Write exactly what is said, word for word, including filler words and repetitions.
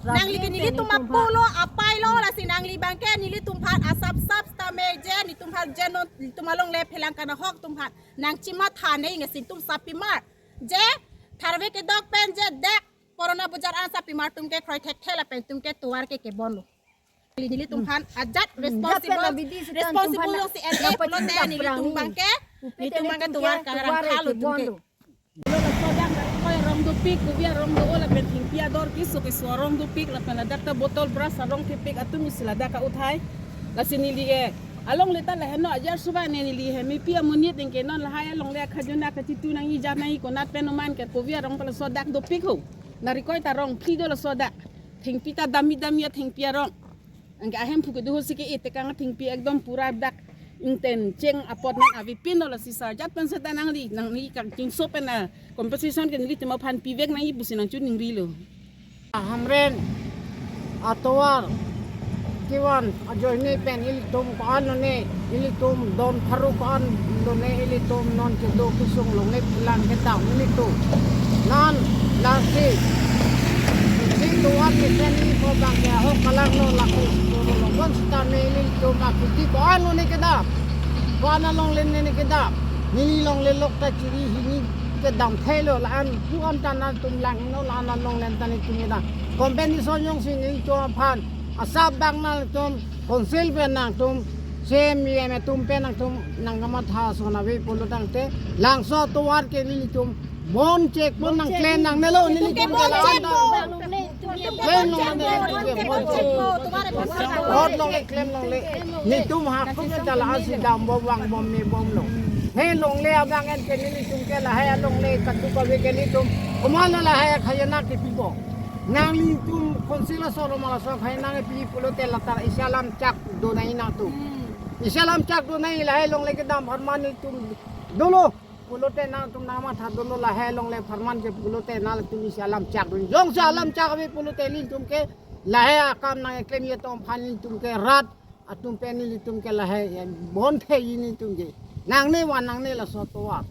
Nangli ke nelitum apolo apailo, lasi nangli abangke nelitum aphan asap sap sitame je nelitum aphan je non nelitum alongle phelang kana hok atum aphan nangchimatha ne, lasi nelitum sapimar. Je tharve kedok pen je dak Corona bujar an sapimar atum ke kroi thekthe lapen nelitum ke tovar ke kebonlo. Nelitum aphan ajat responsible, responsible along si ere pulote nelitum abangke, nelitum abangke tovar karang thalo atum ke. Lo laso adak nang koi arong dopik, kopi arong do-o lapen thengpi ador keso keso arong dopik lapen ladak ta botol brush arong kepik atum isi ladak ka-uthai. Lasi neli ke alongle ta lahenlo, ajar suba ne neli he mepi amonit ningke non lahai alongle akhajona kachitu nangji jat nangji konat pen oman ke kopi arong ta laso adak dopik ho. Nang rikoi ta arong phli do laso adak. Thengpi ta dami dami athengpi arong. Anke ahemphu kedo ho si ke-e tekang athengpi ekdom pura dak ingten cheng apot nang avepinlo, lasi sarjat pen seta nangli nangli kangchingso pen a compensation ke nelitum aphan pivek nangji pusi nangchiningrilo. Hamren atovar kevan ajoine pen ilitum ko-an lone, ilitum don pharo ko-an lone, ilitum non kedo kesung longle phelang kedam ilitum. Non lasi si tovar ke sen ni ko abangke ahok kalanglo, lake suru longbon sitame ilitum akheti ko-an lone kedam, ko-an alongle ne kedam. Neli longle lok ta chiri hini kedam thelo, la-an pu-an ta nangtum langno, la-an alongle ta nelitum kedam. Compensation jongsi nelitum aphan asap abang nangtum, council pen nangtum, C M, E M atum pen nangtum nangkamatha ason ave pulo tangte, labangso tovar ke nelitum bon chek pon nangklem nangnelo, nelitum ke la-an ta klem longle, nelitum ke bon chek. Vote longle, klem longle. Nelitum hak pu ke ta la-an si dambom vangbom mebomlo. He longle abang en ke nelitum ke lahai alongle katu kave ke nelitum komatlo lahai akhajona kepipo? Nanglitum council aso roma laso akhajona kepi pulote latar isi alam chak do nangji nangtum. Isi alam chak do nangji, lahai longle kedam apharman nelitum dolo pulote nangtum nangmatha dolo, lahai longle apharman ke pulote nangtum isi alam chak do. Jongsi alam chak ave pulote nelitum ke lahai akam nangklemji atum aphan nelitum ke rat atum pen nelitum ke lahai bon theji nelitum ke. Nangne van nangne laso tovar.